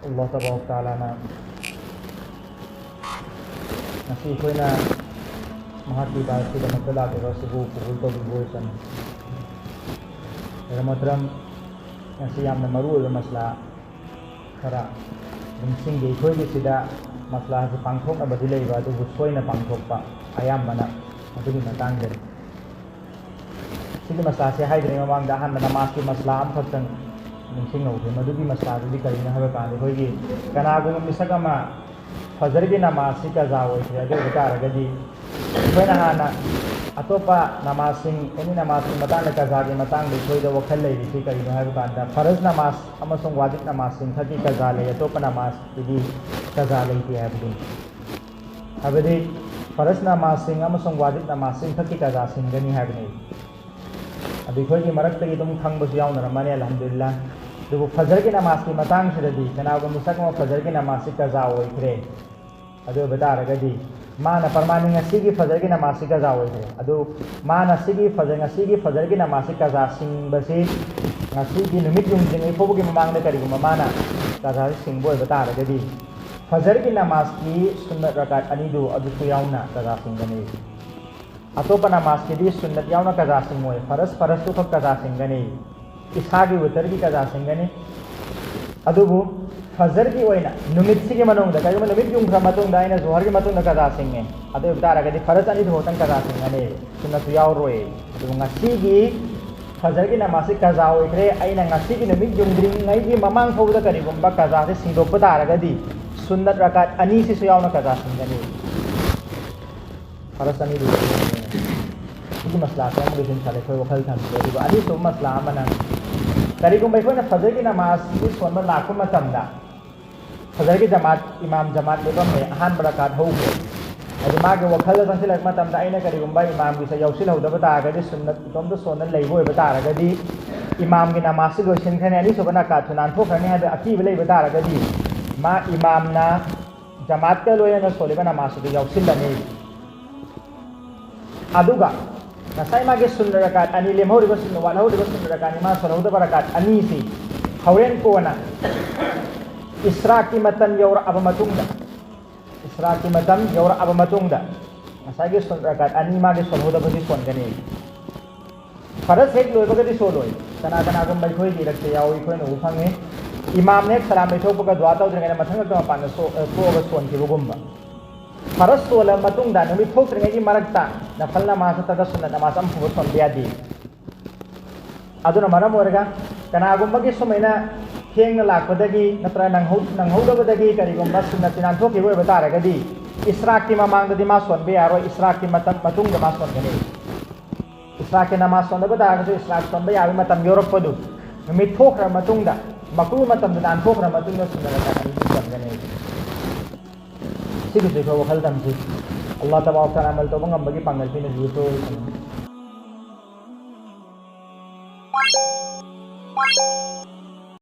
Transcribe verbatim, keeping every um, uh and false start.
ꯑꯜꯂꯥꯍ ꯇꯕꯥꯔꯛ ꯇꯥꯂꯥꯅ ꯉꯁꯤ ꯑꯩꯈꯣꯏꯅ ꯃꯍꯥꯛꯀꯤ ꯏꯕꯥꯗꯠꯀꯤꯗꯃꯛꯇ ꯂꯥꯛꯂꯤꯕ ꯑꯁꯤꯕꯨ ꯀꯕꯨꯜ ꯇꯧꯕꯤꯕ ꯑꯣꯏꯁꯅꯨ꯫ ꯃꯦꯔꯥ ꯃꯣꯍꯇꯔꯝ, ꯉꯁꯤ ꯌꯥꯝꯅ ꯃꯔꯨ ꯑꯣꯏꯕ ꯃꯁꯂꯥ ꯈꯔ ꯅꯤꯡꯁꯤꯡꯒꯦ꯫ ꯑꯩꯈꯣꯏꯒꯤ ꯁꯤꯗ ꯃꯁꯂꯥꯁꯤ ꯄꯥꯡꯊꯣꯛꯅꯕꯗꯤ ꯂꯩꯕ, ꯑꯗꯨꯕꯨ ꯁꯣꯏꯅ ꯄꯥꯡꯊꯣꯛꯄ ꯑꯌꯥꯝꯕꯅ ꯃꯗꯨꯒꯤ ꯃꯇꯥꯡꯗꯅꯤ꯫ ꯁꯤꯒꯤ ꯃꯁꯂꯥꯁꯦ ꯍꯥꯏꯗ꯭ꯔꯤꯉꯩ ꯃꯃꯥꯡꯗ ꯑꯍꯥꯟꯕ ꯅꯃꯥꯖꯀꯤ ꯃꯁꯂꯥ ꯑꯃꯈꯛꯇꯪ ꯅꯤꯡꯁꯤꯡꯍꯧꯒꯦ꯫ ꯃꯗꯨꯒꯤ ꯃꯁꯂꯥꯗꯨꯗꯤ ꯀꯔꯤꯅꯣ ꯍꯥꯏꯕ ꯀꯥꯟꯗ, ꯑꯩꯈꯣꯏꯒꯤ ꯀꯅꯥꯒꯨꯝꯕ ꯃꯤꯁꯛ ꯑꯃ ꯐꯖꯔꯒꯤ ꯅꯃꯥꯖꯁꯤ ꯀꯖꯥ ꯑꯣꯏꯈ꯭ꯔꯦ, ꯑꯗꯨ ꯑꯣꯏꯕ ꯇꯥꯔꯒꯗꯤ ꯑꯩꯈꯣꯏꯅ ꯍꯥꯟꯅ ꯑꯇꯣꯞꯄ ꯅꯃꯥꯖꯁꯤꯡ, ꯑꯦꯅꯤ ꯅꯃꯥꯖꯀꯤ ꯃꯇꯥꯡꯗ, ꯀꯖꯥꯒꯤ ꯃꯇꯥꯡꯗ ꯑꯩꯈꯣꯏꯗ ꯋꯥꯈꯜ ꯂꯩꯔꯤꯁꯤ ꯀꯔꯤꯅꯣ ꯍꯥꯏꯕ ꯀꯥꯟꯗ, ꯐꯔꯖ ꯅꯃꯥꯖ ꯑꯃꯁꯨꯡ ꯋꯥꯖꯤꯕ ꯅꯃꯥꯖꯁꯤꯡ ꯈꯛꯀꯤ ꯀꯖꯥ ꯂꯩ, ꯑꯇꯣꯞꯄ ꯅꯃꯥꯖꯀꯤꯗꯤ ꯀꯖꯥ ꯂꯩꯇꯦ ꯍꯥꯏꯕꯗꯨꯅꯤ꯫ ꯍꯥꯏꯕꯗꯤ ꯐꯔꯖ ꯅꯃꯥꯖꯁꯤꯡ ꯑꯃꯁꯨꯡ ꯋꯥꯖꯤꯕ ꯅꯃꯥꯖꯁꯤꯡ ꯈꯛꯀꯤ ꯀꯖꯥ ꯁꯤꯡꯒꯅꯤ ꯍꯥꯏꯕꯅꯤ꯫ ꯑꯗꯨ ꯑꯩꯈꯣꯏꯒꯤ ꯃꯔꯛꯇꯒꯤ ꯑꯗꯨꯝ ꯈꯪꯕꯁꯨ ꯌꯥꯎꯅꯔꯝꯃꯅꯤ, ꯑꯜꯍꯝꯗꯨꯂꯤꯜꯂꯥ꯫ ꯑꯗꯨꯕꯨ ꯐꯖꯔꯒꯤ ꯅꯃꯥꯖꯀꯤ ꯃꯇꯥꯡꯁꯤꯗꯗꯤ ꯀꯅꯥꯒꯨꯝꯕ ꯃꯤꯁꯛ ꯑꯃ ꯐꯖꯔꯒꯤ ꯅꯃꯥꯖꯁꯤ ꯀꯖꯥ ꯑꯣꯏꯈ꯭ꯔꯦ, ꯑꯗꯨ ꯑꯣꯏꯕ ꯇꯥꯔꯒꯗꯤ ꯃꯥꯅ ꯄꯔꯃꯥꯅꯤ ꯉꯁꯤꯒꯤ ꯐꯖꯔꯒꯤ ꯅꯃꯥꯖꯁꯤ ꯀꯖꯥ ꯑꯣꯏꯈ꯭ꯔꯦ, ꯑꯗꯨ ꯃꯥꯅ ꯁꯤꯒꯤ ꯐꯖ-, ꯉꯁꯤꯒꯤ ꯐꯖꯔꯒꯤ ꯅꯃꯥꯖꯁꯤ ꯀꯖꯥ ꯁꯤꯡꯕꯁꯤ ꯉꯁꯤꯒꯤ ꯅꯨꯃꯤꯠ ꯌꯨꯡꯗ꯭ꯔꯤꯉꯩ ꯐꯥꯎꯕꯒꯤ ꯃꯃꯥꯡꯗ ꯀꯔꯤꯒꯨꯝꯕ ꯃꯥꯅ ꯀꯖꯥꯁꯤ ꯁꯤꯡꯕ ꯑꯣꯏꯕ ꯇꯥꯔꯒꯗꯤ, ꯐꯖꯔꯒꯤ ꯅꯃꯥꯖꯀꯤ ꯁꯨꯟꯅꯠ ꯔꯀꯥꯠ ꯑꯅꯤꯗꯨ ꯑꯗꯨꯁꯨ ꯌꯥꯎꯅ ꯀꯖꯥ ꯁꯤꯡꯒꯅꯤ꯫ ꯑꯇꯣꯞꯄ ꯅꯃꯥꯖꯀꯤꯗꯤ ꯁꯨꯟꯅꯠ ꯌꯥꯎꯅ ꯀꯖꯥ ꯁꯤꯡꯉꯣꯏ, ꯐꯔꯖ, ꯐꯔꯖꯇꯨ ꯈꯛ ꯀꯖꯥ ꯁꯤꯡꯒꯅꯤ, ꯏꯁꯥꯒꯤ ꯋꯤꯇꯔꯒꯤ ꯀꯖꯥ ꯁꯤꯡꯒꯅꯤ꯫ ꯑꯗꯨꯕꯨ ꯐꯖꯔꯒꯤ ꯑꯣꯏꯅ ꯅꯨꯃꯤꯠꯁꯤꯒꯤ ꯃꯅꯨꯡꯗ, ꯀꯔꯤꯒꯨꯝꯕ ꯅꯨꯃꯤꯠ ꯌꯨꯡꯈ꯭ꯔ ꯃꯇꯨꯡꯗ ꯑꯩꯅ ꯖꯣꯍꯔꯒꯤ ꯃꯇꯨꯡꯗ ꯀꯖꯥ ꯁꯤꯡꯉꯦ, ꯑꯗꯨ ꯑꯣꯏꯕ ꯇꯥꯔꯒꯗꯤ ꯐꯔꯖ ꯑꯅꯤꯗꯨ ꯈꯛꯇꯪ ꯀꯖꯥ ꯁꯤꯡꯒꯅꯤ, ꯁꯨꯟꯅꯠꯁꯨ ꯌꯥꯎꯔꯣꯏ꯫ ꯑꯗꯨꯕꯨ ꯉꯁꯤꯒꯤ ꯐꯖꯔꯒꯤ ꯅꯃꯥꯖꯁꯤ ꯀꯖꯥ ꯑꯣꯏꯈ꯭ꯔꯦ, ꯑꯩꯅ ꯉꯁꯤꯒꯤ ꯅꯨꯃꯤꯠ ꯌꯨꯡꯗ꯭ꯔꯤꯉꯩꯒꯤ ꯃꯃꯥꯡ ꯐꯥꯎꯕꯗ ꯀꯔꯤꯒꯨꯝꯕ ꯀꯖꯥꯁꯦ ꯁꯤꯡꯗꯣꯛꯄ ꯇꯥꯔꯒꯗꯤ ꯁꯨꯟꯅꯠ ꯔꯀꯥꯠ ꯑꯅꯤꯁꯤꯁꯨ ꯌꯥꯎꯅ ꯀꯖꯥ ꯁꯤꯡꯒꯅꯤ꯫ ꯐꯔꯖ ꯑꯅꯤꯗꯨ ꯁꯤꯒꯤ ꯃꯁꯂꯥꯁꯦ ꯑꯃ ꯂꯣꯏꯁꯤꯟꯈ꯭ꯔꯦ, ꯑꯩꯈꯣꯏ ꯋꯥꯈꯜ ꯊꯝꯁꯦ꯫ ꯑꯗꯨꯒ ꯑꯅꯤꯁꯨꯕ ꯃꯁꯂꯥ ꯑꯃꯅ, ꯀꯔꯤꯒꯨꯝꯕ ꯑꯩꯈꯣꯏꯅ ꯐꯖꯔꯒꯤ ꯅꯃꯥꯖꯁꯤ ꯁꯣꯟꯕ ꯂꯥꯛꯄ ꯃꯇꯝꯗ, ꯐꯖꯔꯒꯤ ꯖꯃꯥꯠ, ꯏꯃꯥꯝ ꯖꯃꯥꯠ ꯂꯦꯞꯄꯝꯃꯦ, ꯑꯍꯥꯟꯕ ꯔꯀꯥꯠ ꯍꯧꯈ꯭ꯔꯦ꯫ ꯑꯗꯨ ꯃꯥꯒꯤ ꯋꯥꯈꯜꯗ ꯆꯪꯁꯤꯜꯂꯛꯄ ꯃꯇꯝꯗ, ꯑꯩꯅ ꯀꯔꯤꯒꯨꯝꯕ ꯏꯃꯥꯝꯒꯤꯁꯦ ꯌꯥꯎꯁꯤꯜꯍꯧꯗꯕ ꯇꯥꯔꯒꯗꯤ, ꯁꯨꯟꯅꯠ ꯏꯇꯣꯝꯇ ꯁꯣꯟꯅ ꯂꯩꯕ ꯑꯣꯏꯕ ꯇꯥꯔꯒꯗꯤ, ꯏꯃꯥꯝꯒꯤ ꯅꯃꯥꯖꯁꯤ ꯂꯣꯏꯁꯤꯟꯈ꯭ꯔꯅꯤ, ꯑꯅꯤꯁꯨꯕ ꯔꯀꯥꯠꯁꯨ ꯅꯥꯟꯊꯣꯛꯈ꯭ꯔꯅꯤ ꯍꯥꯏꯕ ꯑꯀꯤꯕ ꯂꯩꯕ ꯇꯥꯔꯒꯗꯤ, ꯃꯥ ꯏꯃꯥꯝꯅ ꯖꯃꯥꯠꯀ ꯂꯣꯏꯅꯅ ꯁꯣꯜꯂꯤꯕ ꯅꯃꯥꯖꯇꯨꯗ ꯌꯥꯎꯁꯤꯜꯂꯅꯤ꯫ ꯑꯗꯨꯒ ꯉꯁꯥꯏ ꯃꯥꯒꯤ ꯁꯨꯟꯅ ꯔꯀꯥꯠ ꯑꯅꯤ ꯂꯦꯝꯍꯧꯔꯤꯕ, ꯁꯨꯟꯅ ꯋꯥꯠꯍꯧꯔꯤꯕ ꯁꯨꯟꯅ ꯔꯀꯥꯠ ꯑꯅꯤ, ꯃꯥ ꯁꯣꯜꯍꯧꯗꯕ ꯔꯀꯥꯠ ꯑꯅꯤꯁꯤ ꯍꯣꯔꯦꯟ ꯀꯣꯟꯅ ꯏꯁ꯭ꯔꯥꯛꯀꯤ ꯃꯇꯝ ꯌꯧꯔꯛꯑꯕ ꯃꯇꯨꯡꯗ, ꯏꯁ꯭ꯔꯥꯛꯀꯤ ꯃꯇꯝ ꯌꯧꯔꯛꯑꯕ ꯃꯇꯨꯡꯗ ꯉꯁꯥꯏꯒꯤ ꯁꯨꯟ ꯔꯀꯥꯠ ꯑꯅꯤ ꯃꯥꯒꯤ ꯁꯣꯟꯍꯧꯗꯕꯒꯤ ꯁꯣꯟꯒꯅꯤ꯫ ꯐꯔꯁ ꯍꯦꯛ ꯂꯣꯏꯕꯒꯗꯤ ꯁꯣꯜꯂꯣꯏ꯫ ꯀꯅꯥ ꯀꯅꯥꯒꯨꯝꯕ ꯑꯩꯈꯣꯏꯒꯤ ꯏꯔꯛꯇ ꯌꯥꯎꯏ, ꯑꯩꯈꯣꯏꯅ ꯎꯕ ꯐꯪꯉꯤ꯫ ꯏꯃꯥꯝꯅ ꯍꯦꯛ ꯁꯂꯥꯝ ꯂꯩꯊꯣꯛꯄꯒ ꯗꯨꯋꯥ ꯇꯧꯗ꯭ꯔꯤꯉꯩꯗ ꯃꯊꯪ ꯃꯊꯪ ꯃꯄꯥꯟꯗ ꯁꯣ-, ꯑ, ꯊꯣꯛꯑꯒ ꯁꯣꯟꯈꯤꯕꯒꯨꯝꯕ꯫ ꯐꯔꯁ ꯁꯣꯜꯂꯕ ꯃꯇꯨꯡꯗ ꯅꯨꯃꯤꯠ ꯊꯣꯛꯇ꯭ꯔꯤꯉꯩꯒꯤ ꯃꯔꯛꯇ ꯅꯐꯜ ꯅꯃꯥꯖ ꯅꯠꯇ꯭ꯔꯒ ꯁꯨꯟꯅꯠ ꯅꯃꯥꯖ ꯑꯃꯐꯥꯎꯕ ꯁꯣꯟꯕ ꯌꯥꯗꯦ꯫ ꯑꯗꯨꯅ ꯃꯔꯝ ꯑꯣꯏꯔꯒ ꯀꯅꯥꯒꯨꯝꯕꯒꯤ ꯁꯨꯃꯥꯏꯅ ꯊꯦꯡꯅ ꯂꯥꯛꯄꯗꯒꯤ ꯅꯠꯇ꯭ꯔꯒ ꯅꯪꯍꯧ-, ꯅꯪꯍꯧꯗꯕꯗꯒꯤ ꯀꯔꯤꯒꯨꯝꯕ ꯁꯨꯟꯅꯠꯇꯤ ꯅꯥꯟꯊꯣꯛꯈꯤꯕ ꯑꯣꯏꯕ ꯇꯥꯔꯒꯗꯤ ꯏꯁ꯭ꯔꯥꯛꯀꯤ ꯃꯃꯥꯡꯗꯗꯤ ꯃꯥ ꯁꯣꯟꯕ ꯌꯥꯔꯣꯏ, ꯏꯁ꯭ꯔꯥꯛꯀꯤ ꯃꯇꯝ ꯃꯇꯨꯡꯗ ꯃꯥ ꯁꯣꯟꯒꯅꯤ꯫ ꯏꯁ꯭ꯔꯥꯛꯀꯤ ꯅꯃꯥꯖ ꯁꯣꯟꯗꯕ ꯇꯥꯔꯒꯁꯨ ꯏꯁ꯭ꯔꯥꯛ ꯁꯣꯟꯕ ꯌꯥꯕꯒꯤ ꯃꯇꯝ ꯌꯧꯔꯛꯄꯗꯨ ꯅꯨꯃꯤꯠ ꯊꯣꯛꯈ꯭ꯔ ꯃꯇꯨꯡꯗ, ꯃꯀ꯭ꯔꯨ ꯃꯇꯝꯗ ꯅꯥꯟꯊꯣꯛꯈ꯭ꯔ ꯃꯇꯨꯡꯗ ꯁꯨꯟꯅꯠ ꯔꯀꯥꯠ ꯑꯅꯤꯗꯨ ꯁꯣꯟꯒꯅꯤ꯫ ꯁꯤꯒꯤꯁꯨ ꯑꯩꯈꯣꯏ ꯋꯥꯈꯜ ꯊꯝꯁꯤ꯫ ꯑꯜꯂꯥꯍ ꯇꯕꯥꯔꯛ ꯇꯥꯂꯥ ꯑꯃꯜ ꯇꯧꯕ ꯉꯝꯕꯒꯤ ꯄꯥꯡꯒꯜ ꯄꯤꯅꯕꯤꯌꯨ꯫